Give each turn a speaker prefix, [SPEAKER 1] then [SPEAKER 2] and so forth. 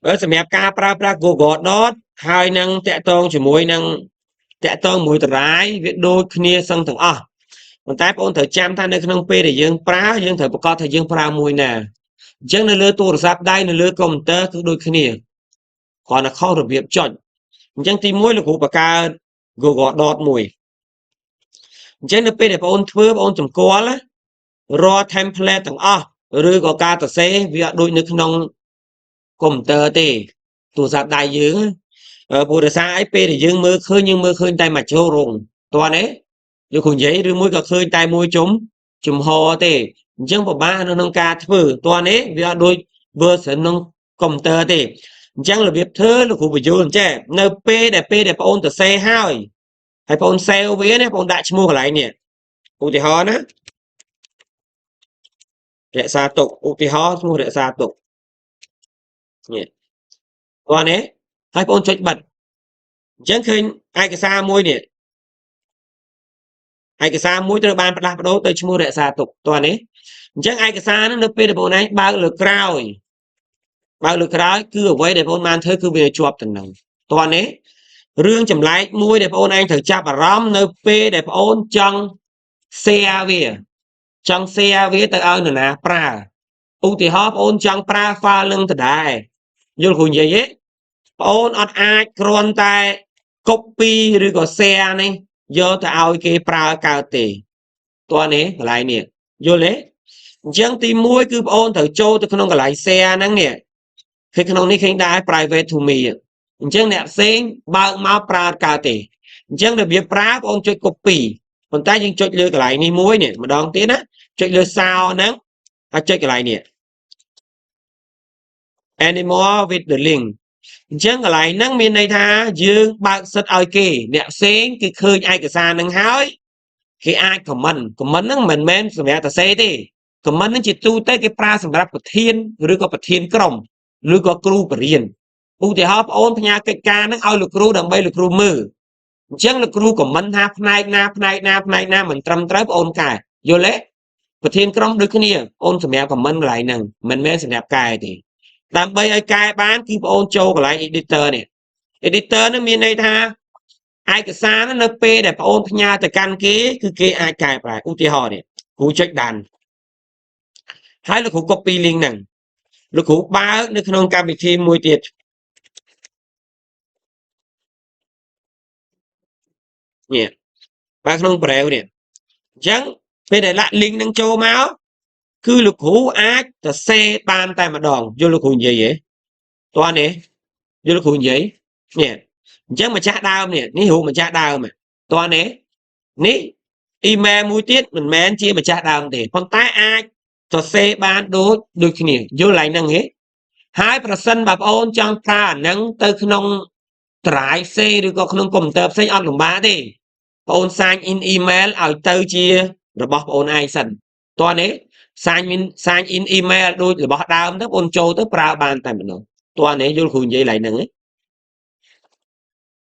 [SPEAKER 1] បើសម្រាប់ការប្រើប្រាស់ Google Doc ហើយនឹងតាក់ទងជាមួយនឹងតាក់ទងមួយ Drive វាដូចគ្នាសឹងទាំងអស់ប៉ុន្តែបងត្រូវចាំថានៅក្នុងពេលដែលយើងប្រើយើងត្រូវប្រកាសថាយើងប្រើមួយណាអញ្ចឹងនៅលើទូរស័ព្ទដៃនៅលើកុំព្យូទ័រគឺដូចគ្នាគ្រាន់តែខុសរបៀបចុចអញ្ចឹងទី1លោកគ្រូបង្កើត Google Doc មួយអញ្ចឹងនៅពេលដែលបងអូនធ្វើបងអូនសម្គាល់រាល់ template ទាំងអស់ឬក៏ការសរសេរវាអត់ដូចនៅក្នុងកុំព្យូទ័រទេទូរស័ព្ទដៃយើងព្រោះដោយសារអីពេលដែលយើងមើលឃើញយើងមើលឃើញតែមួយជ្រុងរងតោះនេះយកគ្រូនិយាយឬមួយក៏ឃើញតែមួយជុំចំហទេអញ្ចឹងពិបាកនៅក្នុងការធ្វើតោះនេះវាអត់ដូច version ក្នុងកុំព្យូទ័រទេអញ្ចឹងរបៀបធ្វើលោកគ្រូបញ្យល់អញ្ចេះនៅពេលដែលបងអូនទៅសេហើយហើយបងអូន save វាណាបងអូនដាក់ឈ្មោះកន្លែងនេះឧទាហរណ៍ណារក្សាទុកឧទាហរណ៍ឈ្មោះរក្សាទុកនេះគាត់នេះហើយបងអូនចុចបិទអញ្ចឹងឃើញឯកសារមួយនេះឯកសារមួយត្រូវបានផ្លាស់ប្ដូរទៅឈ្មោះរក្សាទុកតោះនេះអញ្ចឹងឯកសារហ្នឹងនៅពេលដែលបងឯងបើកលើក្រោយបើកលើក្រោយគឺអ្វីដែលបងបានធ្វើគឺវាជាប់ទៅនឹងតោះនេះរឿងចម្លែកមួយដែលបងឯងត្រូវចាប់អារម្មណ៍នៅពេលដែលបងចង់ share វាចង់ share វាទៅឲ្យនរណាប្រើឧទាហរណ៍បងចង់ប្រើ file នឹងដដែលយល់គ្រូនិយាយទេបងអត់អាចគ្រាន់តែ copy ឬក៏ share នេះយកទៅឲ្យគេប្រើកើតទេតោះនេះកន្លែងនេះយល់ទេអញ្ចឹងទី1គឺបងអូនត្រូវចូលទៅក្នុងកន្លែង share ហ្នឹងនេះឃើញក្នុងនេះឃើញដែរ private to me អញ្ចឹងអ្នកផ្សេងបើកមកប្រើកើតទេអញ្ចឹងរបៀបប្រើបងអូនចុច copy ប៉ុន្តែយើងចុចលើកន្លែងនេះមួយនេះម្ដងទៀតណាចុចលើសោហ្នឹងហើយចុចកន្លែងនេះ anyone with the link អញ្ចឹងកន្លែងហ្នឹងមានន័យថាយើងបើកសិទ្ធឲ្យគេអ្នកផ្សេងគឺឃើញឯកសារហ្នឹងហើយគេអាច comment comment ហ្នឹងមិនមែនសម្រាប់តែសេទេ comment ហ្នឹងជាទូទៅគេប្រើសម្រាប់ប្រធានឬក៏ប្រធានក្រុមឬក៏គ្រូបរិញ្ញាឧទាហរណ៍បងអូនផ្ញើកិច្ចការហ្នឹងឲ្យលោកគ្រូដើម្បីលោកគ្រូមើលអញ្ចឹងលោកគ្រូ comment ថាផ្នែកណាផ្នែកណាផ្នែកណាមិនត្រឹមត្រូវបងអូនកែយល់ទេប្រធានក្រុមដូចគ្នាអូនសម្រាប់ comment កន្លែងហ្នឹងមិនមែនសម្រាប់កែទេដើម្បីឲ្យកែបានគឺបងអូនចូលកន្លែង editor នេះ editor ហ្នឹងមានន័យថាឯកសារហ្នឹងនៅពេលដែលបងអូនផ្ញើទៅកាន់គេគឺគេអាចកែប្រែឧទាហរណ៍នេះគ្រូចុច done ហើយលោកគ្រូ copy link ហ្នឹងលោកគ្រូបើកនៅក្នុងកម្មវិធីមួយទៀតនេះបើកក្នុង Brave នេះអញ្ចឹងពេលដែលដាក់ link ហ្នឹងចូលមកគឺលោកគ្រូអាចទៅសេបានតែម្ដងយល់លោកគ្រូនិយាយទេតោះនេះយល់លោកគ្រូនិយាយនេះអញ្ចឹងម្ចាស់ដើមនេះនេះរូបម្ចាស់ដើមតោះនេះនេះអ៊ីមែលមួយទៀតមិនមែនជាម្ចាស់ដើមទេប៉ុន្តែអាចសរសេរបានដូចដូចគ្នាយល់ឡើងហ្នឹងទេហើយប្រសិនបើបងអូនចង់ប្រើអាហ្នឹងទៅក្នុង drive ផ្សេងឬក៏ក្នុងកុំព្យូទ័រផ្សេងអត់លំបាកទេបងអូន sign in email ឲ្យទៅជារបស់បងអូនឯងសិនតោះនេះ sign in email ដូចរបស់ដើមទៅបងអូនចូលទៅប្រើបានតែម្ដងតោះនេះយល់គ្រូនិយាយឡើងហ្នឹងទេ